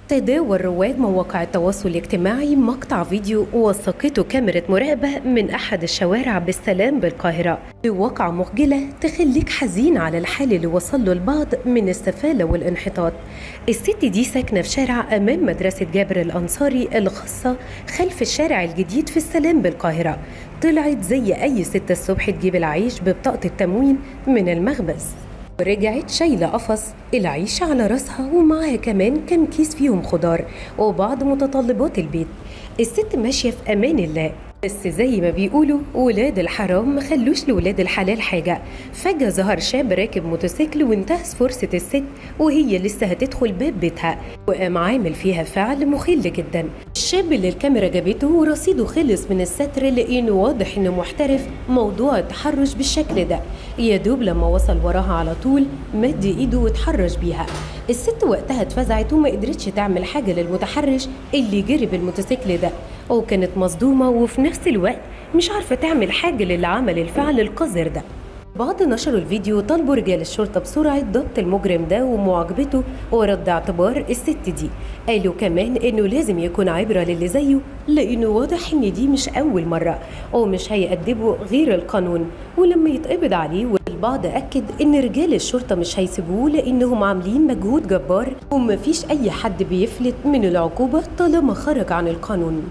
تداول رواد مواقع التواصل الاجتماعي مقطع فيديو وثقته كاميرا مراقبة من أحد الشوارع بالسلام بالقاهرة بواقعة مخجلة تخليك حزين على الحال اللي وصل له البعض من السفالة والانحطاط. الست دي ساكنة في شارع أمام مدرسة جابر الأنصاري الخاصة خلف الشارع الجديد في السلام بالقاهرة. طلعت زي أي ست الصبح تجيب العيش ببطاقة التموين من المخبز، ورجعت شايلة قفص العيش على راسها ومعاها كمان كم كيس فيهم خضار وبعض متطلبات البيت. الست ماشية في أمان الله، بس زي ما بيقولوا ولاد الحرام ما خلوش لولاد الحلال حاجة. فجأة ظهر شاب راكب موتوسيكل وانتهز فرصة الست وهي لسه هتدخل باب بيتها، وقام عامل فيها فعل مخل جدا. الشاب اللي الكاميرا جابته ورصيده خلص من الستر لانه واضح انه محترف موضوع التحرش بالشكل ده. يا دوب لما وصل وراها على طول مد ايده واتحرش بيها. الست وقتها اتفزعت وما قدرتش تعمل حاجة للمتحرش اللي جري بالموتوسيكل ده، وكانت مصدومة وفي نفس الوقت مش عارفة تعمل حاجة للي عمل الفعل القذر ده. بعد نشروا الفيديو طالبوا رجال الشرطة بسرعة ضبط المجرم ده ومعاقبته ورد اعتبار الست دي. قالوا كمان انه لازم يكون عبرة للي زيه، لانه واضح ان دي مش اول مرة ومش هيأدبه غير القانون ولما يتقبض عليه. والبعض اكد ان رجال الشرطة مش هيسيبوه لانهم عاملين مجهود جبار ومفيش اي حد بيفلت من العقوبة طالما خرج عن القانون.